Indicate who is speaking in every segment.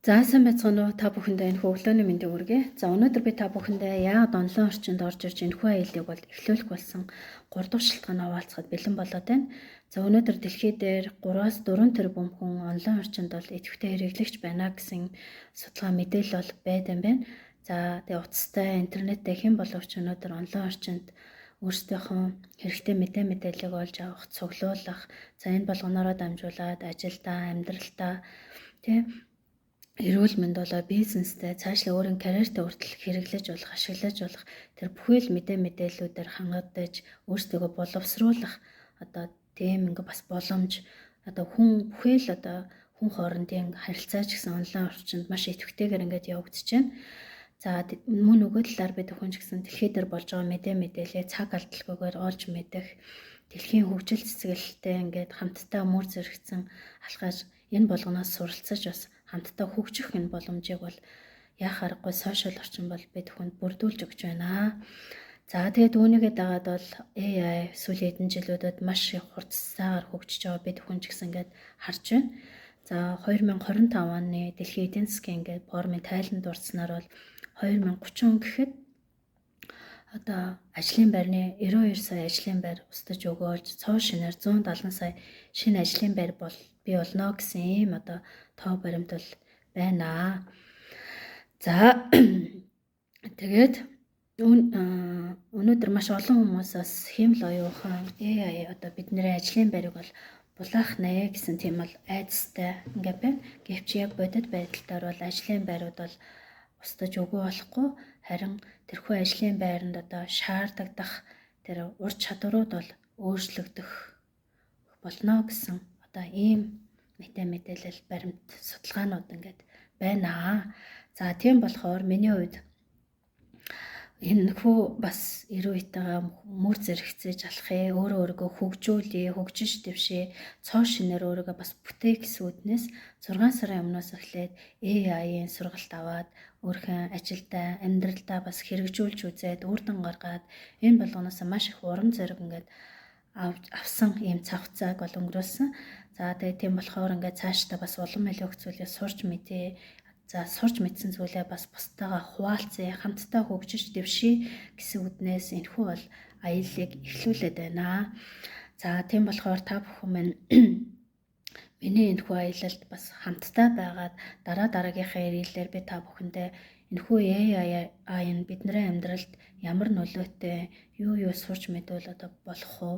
Speaker 1: За, сайн байцгаана уу? Та бүхэндээ энэ өглөөний мэндийг хүргэе. За, өнөөдөр би та бүхэндээ яагаад онлайн орчинд орж ирж энэхүү аяллыг бол эхлүүлэх болсон 3 дахь шалтгаан хуваалцахад бэлэн болоод байна. За, өнөөдөр дэлхий дээр 3-аас 4 тэрбум хүн онлайн орчинд бол идэвхтэй хэрэглэгч байна гэсэн судалгаа, мэдээлэл бол байд юм байна. За, тэгээ утастай, интернеттэй хэн боловч өнөөдөр онлайн орчинд өөрсдийнхөө хэрэгтэй мэдээллийг олж авах, цуглуулах, за, энэ болгоноороо дамжуулаад ажилдаа, амьдралдаа, тий, эрүүл мэнд болоо бизнестэй, цаашлаа өөрийн карьертаа хүртэл хэрэглэж болох, ашиглаж болох тэр бүхэл мэдээллүүдээр хангагдаж, өөрсдийгөө боловсруулах одоо тийм ингээ бас боломж. Одоо хүн бүхэл, одоо хүн хоорондын харилцаа ч гэсэн онлайн орчинд маш идэвхтэйгээр ингээд явагдаж байна. За, мөн нөгөө талаар бид хүн ч гэсэн дэлхий дээр болж байгаа мэдээллээ цаг алдалгүйгээр олж мэдэх, дэлхийн хөгжил цэцгэлэлтэй ингээд хамтдаа мөр зэрэгцэн алхаж, энэ болгоноос суралцаж, бас хамтдаа хөгжих энэ боломжийг бол яах аргагүй сошиал орчин бол бид хүнд бүрдүүлж өгч байна. За, тэгээд үүнийгээ дагаад бол AI сүүлийн хэдэн жилүүдэд маш их хурцсаагаар хөгжиж байгаа бид хүн ч гэсэн ингээд харж байна. За, 2025 оны дэлхийн эдийн засгийн ингээд форумын тайлан дурдсанаар бол 2030 он гэхэд одоо ажлын байрны 92 сая ажлын байр устдаж өгөөлж, цоо шинээр 170 сая шинэ ажлын байр бол бий болно гэсэн ийм одоо тоо баримт бол байна. За, тэгээд өнөөдөр маш олон хүмүүс бас хиймэл оюухан AI одоо бидний ажлын байрыг бол булаах нэ гэсэн тийм бол айдастай ингээд байна. Гэвч яг бодит байдал дээр бол ажлын байрууд бол устдаж үгүй болохгүй, харин тэрхүү ажлын байранд одоо шаардагдах тэр ур чадварууд бол өөрчлөгдөх болно гэсэн одоо ийм мэдээлэл, баримт, судалгаанууд ингээд байна. За, тийм болохоор миний хувьд энэхүү бас 90 үетэйгээ мөр зэрэгцээж алхъя, өөрөө өөрийгөө хөгжүүлье, хөгжиж дэвшээ, цоо шинээр өөрийгөө бас бүтээх гэсэн үүднээс 6 сарын өмнөөс эхлээд AI-ийн сургалт аваад, өөрийнхөө ажилдаа, амьдралдаа бас хэрэгжүүлж үзээд, үр дүн гаргаад, энэ болгоноос маш их урам зориг ингээд авсан ийм цаг хугацааг бол өнгөрөөсөн. За, тэгээ тийм болохоор ингээд цаашдаа бас улам илүү их зүйлээ сурч мэдээ. За, сурч мэдсэн зүйлээ бас бусдаагаа хуваалцъя, хамтдаа хөгжиж дэвшье гэсэн үүднээс энэхүү бол аяллыг эхлүүлээд байна. За, тийм болохоор та бүхэн минь миний энэхүү аялалд бас хамтдаа байгаад, дараа дараагийнхаа ирээлээр би та бүхэндээ энэхүү AI нь бидний амьдралд ямар нөлөөтэй, юу юу сурч мэдвэл одоо болох уу,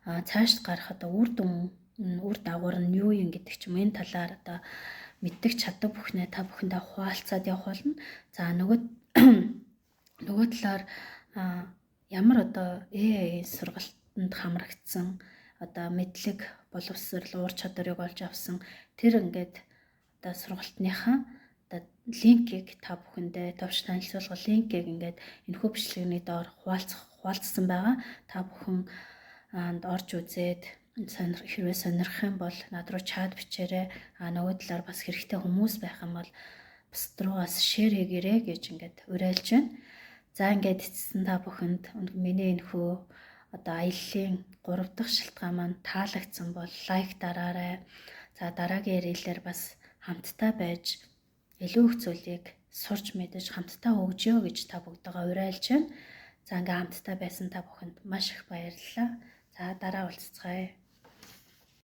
Speaker 1: цаашд гарах одоо үр дүн, үр дагавар нь юу юм гэдэг ч юм, энэ талаар одоо мэддэг, чаддаг бүхнээ та бүхэндээ хуваалцаад явах болно. За, нөгөө талаар ямар одоо AI сургалтанд хамрагдсан, одоо мэдлэг, боловсрол, ур чадварыг олж авсан тэр ингээд одоо сургалтныхаа одоо линкийг та бүхэндээ, товч танилцуулга линкийг ингээд энэхүү бичлэгний доор хуваалцсан байгаа. Та бүхэн орж үзээд, хэрвээ сонирхох юм бол над руу чат бичээрэй. А нөгөө талаар бас хэрэгтэй хүмүүс байх юм бол бусд руугаас share хийгээрэй гэж ингээд уриалж байна. За, ингээд эцэст та бүхэнд миний энэхүү одоо аяллаа 3 дахь шалтгаан маань таалагдсан бол лайк дараарай. За, дараагийн ярилаар бас хамтдаа байж, илүү их зүйлийг сурч мэдэж, хамтдаа хөгжиё гэж та бүгдээ уриалж байна. За, ингээ хамтдаа байсан та бүхэнд маш их баярлалаа. За, дараа уулзацгаая.